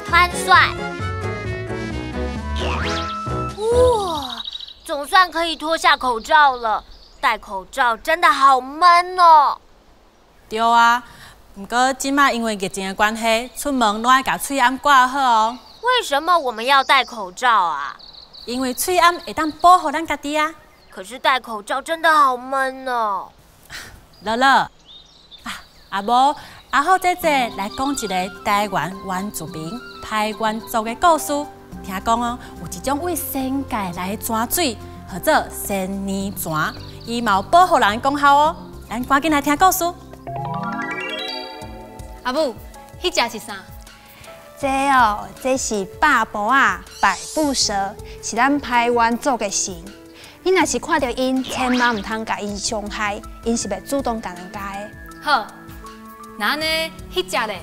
传说。哇，总算可以脱下口罩了。戴口罩真的好闷哦。对啊，毋过这马因为疫情的关系，出门拢爱共喙罨挂好哦。为什么我们要戴口罩啊？因为喙罨会当保护咱家己啊。可是戴口罩真的好闷哦。乐乐，啊，啊无阿虎姐姐来讲一个台湾原住民排湾族的故事。听讲哦，有一种为仙界来的泉水，号做仙女泉，伊嘛有保护人的功效哦。咱赶紧来听故事。阿母，彼只是啥？这哦，这是百步仔百步蛇，是咱排湾族的神。你若是看著𪜶，千万毋通共𪜶伤害，𪜶是袂主动共人咬的。好，那按呢，彼只咧？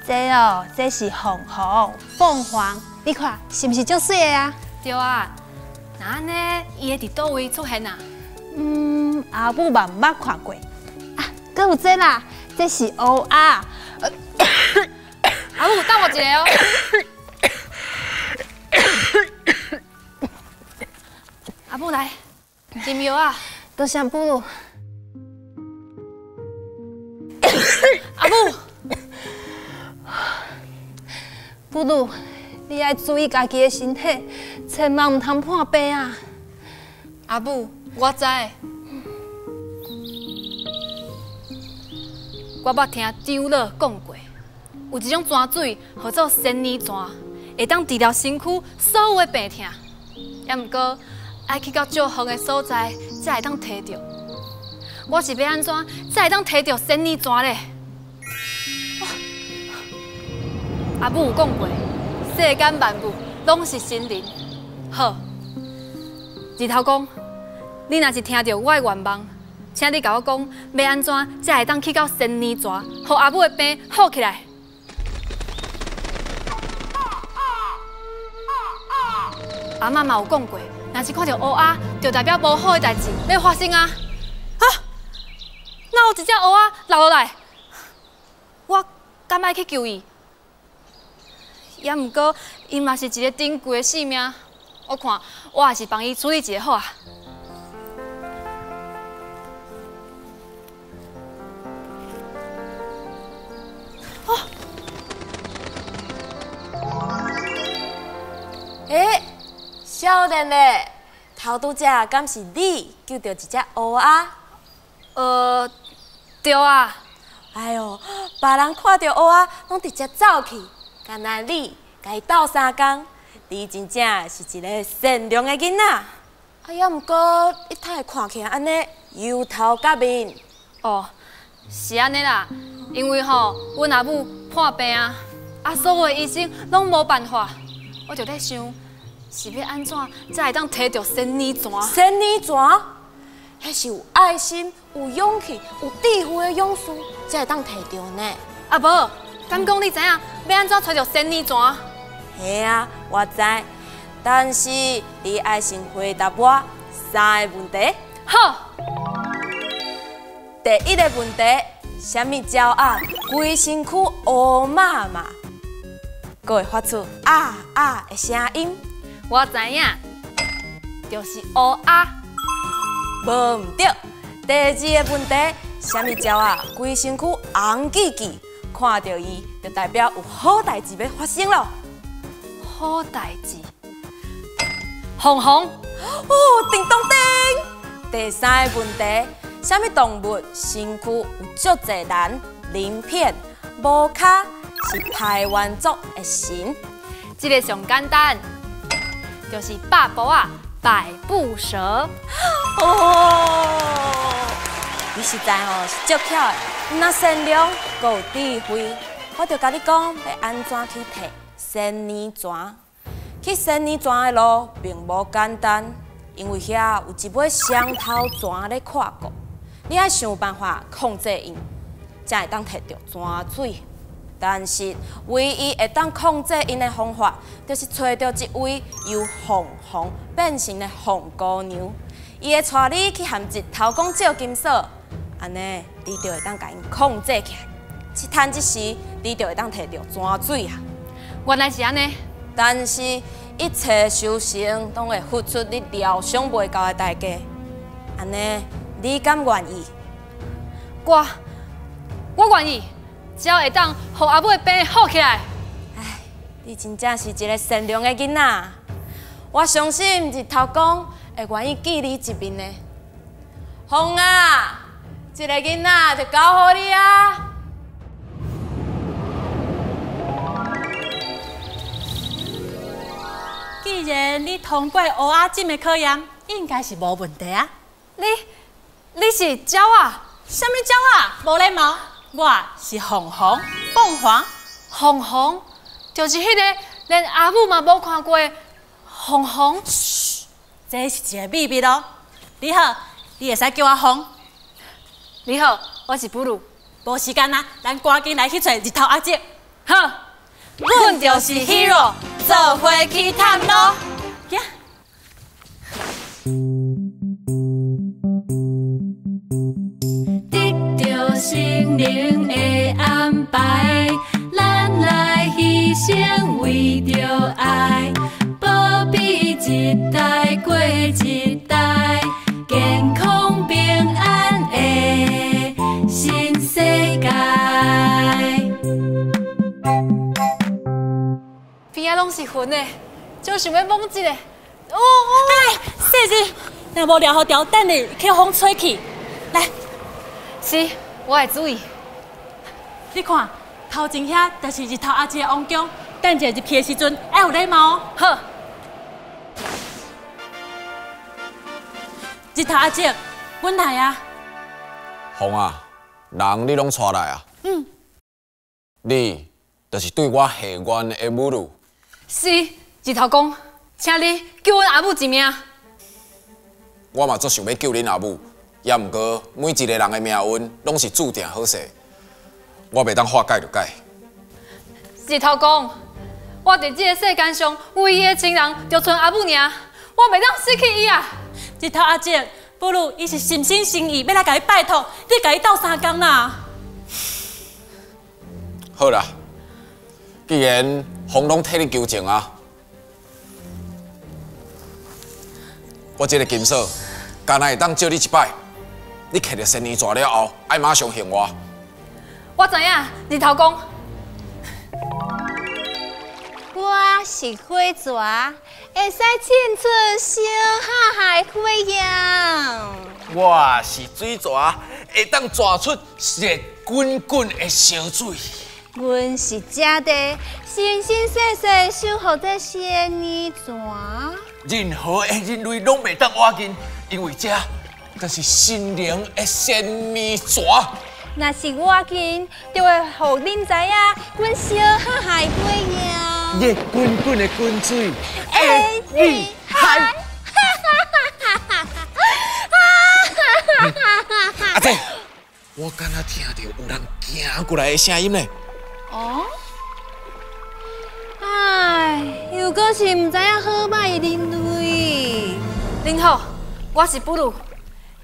这哦，这是凤凰，凤凰，你看是毋是足媠的啊？对啊，那按呢，伊会伫佗位出现啊？嗯，阿母嘛毋捌看过。啊，阁有这啦，这是乌鸦。阿母，等我一下哦。阿母来，斟药啊。多谢母。阿母，母女，你爱注意家己的身体，千万毋通破病啊！阿母，我知。我捌听长老讲过，有一种泉水号做仙女泉，会当治疗身躯所有的病痛。也毋过，爱去到足远的所在，才会当提著。我是欲按怎才会当提著仙女泉咧？阿母有讲过，世间万物拢是神灵。好，日头公，你若是听著我的愿望，请你共我讲，欲按怎才会当去到仙女泉，予阿母的病好起来。阿嬷嘛有讲过，若是看著乌鸦，就代表无好的代志欲发生啊！啊，哪有一只乌鸦落落来？我敢爱去救伊？也毋过，伊嘛是一个珍贵的性命，我看我还是帮伊处理一下好啊。哦，欸，少年嘞，头拄才敢是你救著一只乌鸦？对啊。哎哟，别人看著乌鸦拢直接走去。干焦你共伊斗相共，你真正是一个善良的囡仔。啊，也毋过你怎会看起来按呢油头革面？哦，是按呢啦，因为吼，阮阿母破病啊，啊，所有的医生拢无办法，我就咧想，是欲按怎才会当提著仙女泉？仙女泉，彼是有爱心、有勇气、有智慧的勇士才会当提著呢。啊无。敢讲你知影欲按怎揣著仙女泉？嘿啊，我知，但是你爱先回答我三个问题。好。第一个问题，啥物鸟仔规身躯乌麻麻，阁会发出啊啊的声音？我知影，就是乌鸦。无毋对。第二个问题，啥物鸟仔规身躯红叽叽？看著伊，就代表有好代志欲发生了。好代志，红红哦，叮咚叮。第三个问题，啥物动物身躯有足济鳞、鳞片、无跤，是排湾族的神？这个上简单，就是百步仔百步蛇。哦，你实在吼是足巧的。毋但善良，阁有智慧。我就共你讲，欲按怎去提仙女泉？去仙女泉的路并无简单，因为遐有一尾双头蛇咧跨过，你爱想办法控制𪜶，才会当提著泉水。但是唯一会当控制𪜶的方法，就是揣著一位由凤凰变成的凤姑娘，伊会带你去和日头公借金锁。按呢，你就会当共𪜶控制起来。一趁这时，你就会当提著泉水啊！我原来是按呢。但是，一切修成拢会付出你料想袂到的代价。按呢，你敢愿意？我愿意，只要会当予阿母的病好起来。唉，你真正是一个善良的囡仔，我相信日头公会愿意见你一面的。风啊，这个囡仔就交予你啊！既然你通过乌鸦精的考验，应该是无问题啊。你是鸟仔？啥物鸟仔？无礼貌！我是凤凰，凤凰，凤凰，就是彼个连阿母嘛无看过的凤凰。嘘，这是一个秘密哦。你好，你会使叫我凤。你好，我是布鲁。无时间啊，咱赶紧来去揣日头阿叔。好，阮就是 hero，做伙去探路。行。得到神灵的安排，咱来牺牲为著爱，保庇一代过一代，健康平安的新世界。边仔拢是云的，就想欲摸一下。哦哦，来，细子，若无抓好条，等下去风吹去。来，是，我会注意。你看，头前遐就是日头阿姊的王宫，等一下入去的时阵，爱有礼貌哦。好。日头阿姊，阮来啊。凤啊，人你拢带来啊？嗯。你就是对我下愿的母女。是，日头公，请你救阮阿母一命。我嘛足想欲救恁阿母，也毋过每一个人的命运拢是注定好势，我袂当话改就改。日头公，我伫这个世间上唯一的亲人就賰阿母尔，我袂当失去伊啊！日头阿叔，不如伊是诚心诚意欲来共你拜托，你共伊斗相共啦。好啦，既然风拢替你求情啊，我这个金锁，敢若会当借你一摆。你摕著仙女泉了后，爱马上还我。我知影，日头公。我是火泉，会使凊出烧哈哈的火焰。我是水泉，会当泉出热滚滚的烧水。阮是遮地，生生世世守护这仙女泉。任何的人类拢袂当倚近，因为这就是心灵的仙女泉。若是倚近，就会予恁知影，阮烧哈哈的火焰。热滚滚的滚水，会厉害！阿姐，我敢若听著有人行过来的声音呢。哦？哎，又阁是毋知影好歹的人类。恁好，我是布鲁，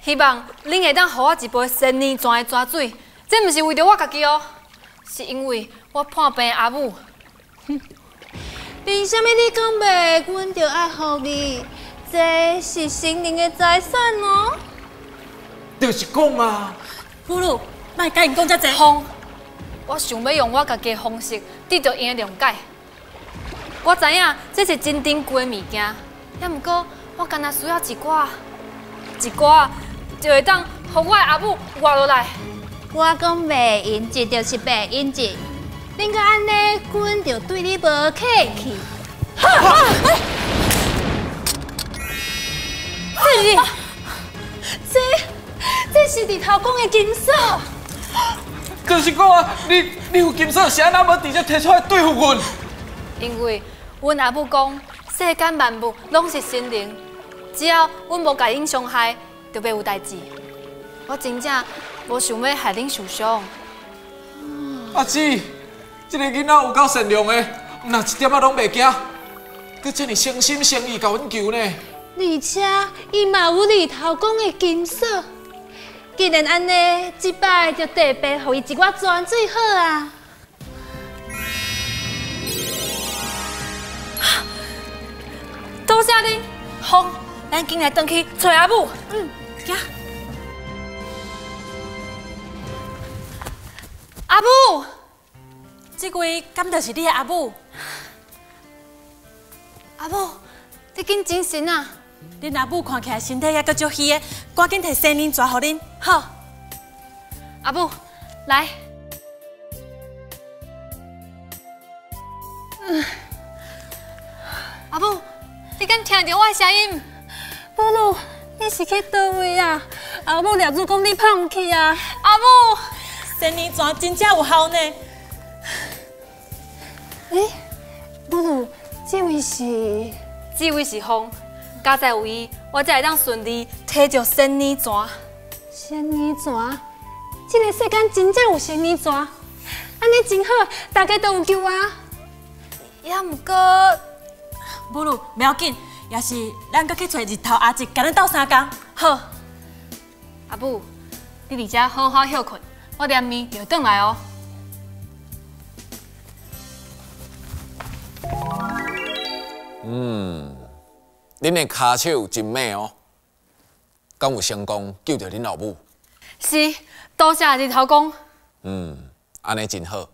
希望恁会当予我一杯仙女泉的泉水。这毋是为著我家己哦，是因为我破病的阿母。凭啥物你讲袂，阮就爱予你？这是神灵的财产哦。就是讲啊，布鲁，莫共𪜶讲遮济。风，我想欲用我家己的方式得到𪜶的谅解。我知影这是真珍贵的物件，也毋过我干焦需要一寡，一寡就会当予我的阿母活落来。我讲袂用得就是袂用得。恁阁按呢，阮就对你无客气。这是日头公的金锁。就是讲啊，你有金锁，是按怎无直接提出来对付阮？因为阮阿母讲，世间万物拢是神灵，只要阮无共𪜶伤害，就袂有代志。我真正无想欲害恁受伤。阿姊。这个囡仔有够善良的，毋但一点仔拢袂惊，阁这尔诚心诚意共阮求呢。而且伊嘛有日头公的金锁，既然按呢，这摆就特别予伊一寡泉水好啊。凤，咱紧来转去揣阿母。嗯，行。阿母，这位敢就是你的阿母？阿母，你紧精神啊！恁阿母看起来身体犹阁足虚的，赶紧提仙奶泉予恁。好，阿母，来。阿母，你敢听著我的声音？母女，你是去佗位啊？阿母掠主讲你拍毋去啊！阿母，仙奶泉真正有效呢。欸，母女，这位是？这位是凤，佳哉有伊，我才会当顺利提著仙奶泉。仙奶泉？这个世间真正有仙奶泉？按呢真好，大家都有救啊！也毋过，母女袂要紧，也是咱阁去揣日头阿叔，共咱斗相共。好，阿母，你伫遮好好歇睏，我连暝就会转来哦。嗯，恁的跤手真猛哦，敢有成功救著恁老母？是，多谢日头公。嗯，按呢真好，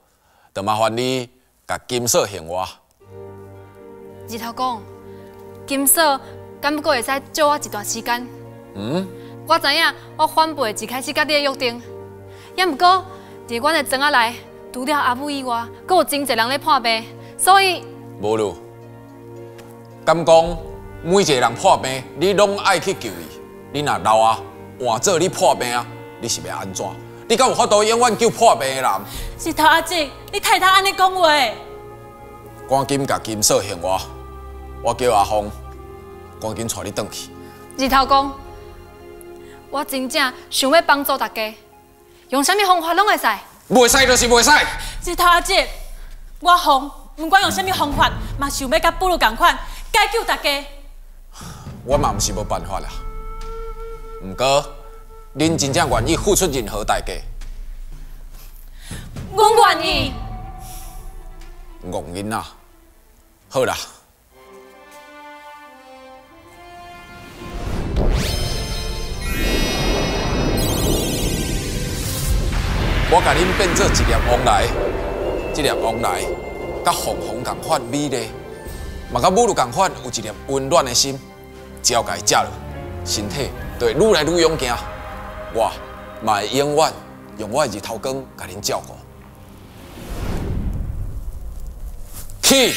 就麻烦你共金锁还我。日头公，金锁敢阁会使借我一段时间？嗯，我知影我反背一开始佮你的约定，也毋过伫阮的庄仔内，除了阿母以外，阁有真济人咧破病，所以无咯。敢讲每一个人破病，你拢爱去救伊。你若老啊，换做你破病啊，你是欲按怎？你敢有法度永远救破病的人？日头阿叔，你太通按呢讲话。赶紧共金锁还我，我叫阿凤赶紧带你转去。日头公，我真正想欲帮助大家，用啥物方法拢会使。袂使就是袂使。日头阿叔，我凤毋管用啥物方法，嘛想欲佮布鲁仝款解救大家。我嘛毋是无办法啦，毋过恁真正愿意付出任何代价？阮愿意。戆囡仔，好啦。我共恁变做一粒王梨，这粒王梨佮凤凰仝款美丽，嘛佮母鹿仝款有一粒温暖的心。只要共伊食落，身体就会愈来愈勇健。我嘛会永远用我的日头光共恁照顾。去。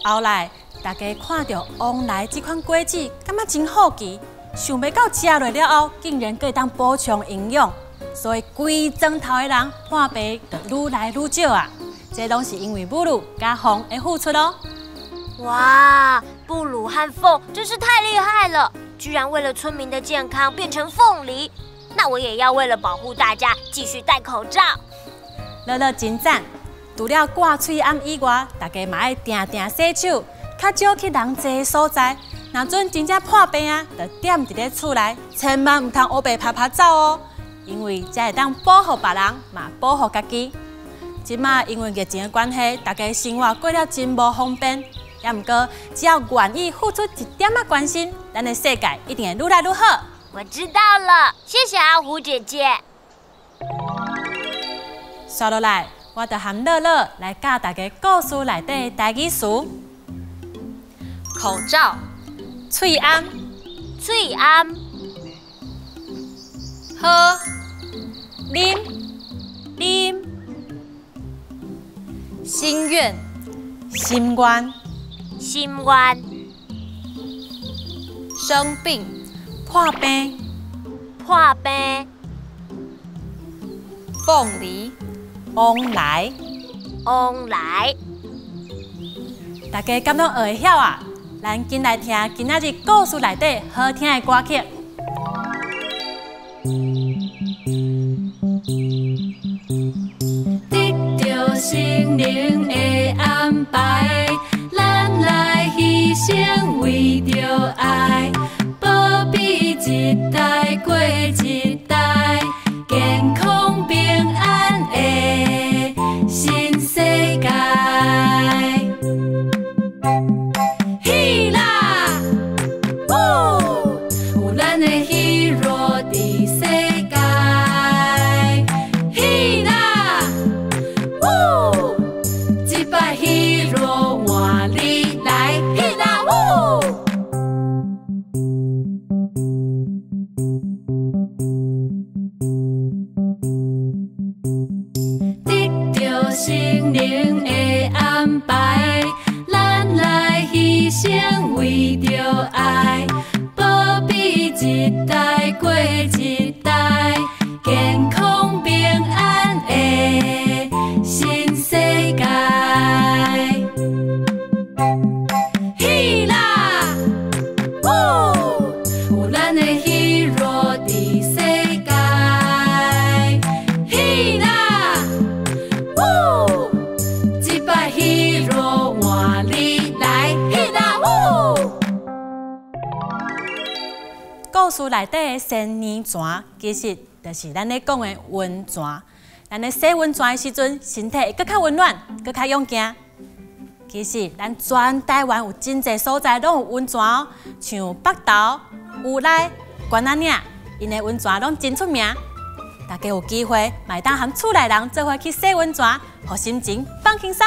后来大家看著王梨这款果子，感觉真好奇，想袂到食落了后，竟然阁会当补充营养，所以规庄头的人破病就愈来愈少啊！这拢是因为母鹿佮凤的付出哦。哇，布鲁和凤真是太厉害了，居然为了村民的健康变成凤梨。那我也要为了保护大家，继续戴口罩。乐乐真赞！除了挂喙罨以外，大家嘛爱定定洗手，较少去人济的所在。若准真正破病啊，就踮伫咧厝内，千万毋通乌白趴趴走哦，因为才会当保护别人，嘛保护家己。这马因为疫情的关系，大家生活过了真无方便。也毋过，只要愿意付出一点仔关心，咱的世界一定会愈来愈好。我知道了，谢谢阿虎姐姐。刷落来，我就含乐乐来教大家故事内底的台语词：口罩、喙罨、喙罨、喝、啉、啉、心愿、心愿、心愿、生病、破病、破病、凤梨、往来、往来。大家敢拢学会晓啊？咱紧来听今仔日故事内底好听的歌曲。得著神灵的安排，咱来牺牲为著爱，保庇一代过一代，健康平安的新世界。得著神靈的安排，咱來犧牲為著愛，保庇一代過一代，健康平安的新世界。希啦，嗚，有咱的希羅佇世界。希啦，嗚，這擺希羅換你來，希啦，嗚。故事內底的仙女泉，其實就是咱咧講的溫泉。咱咧洗溫泉的時陣，身體會閣較溫暖，閣較勇健。其實，咱全台灣有真濟所在攏有溫泉哦，像北投、烏來、關仔嶺，𪜶的溫泉攏真出名。大家有機會，嘛會當和厝內人做伙去洗溫泉，予心情放輕鬆。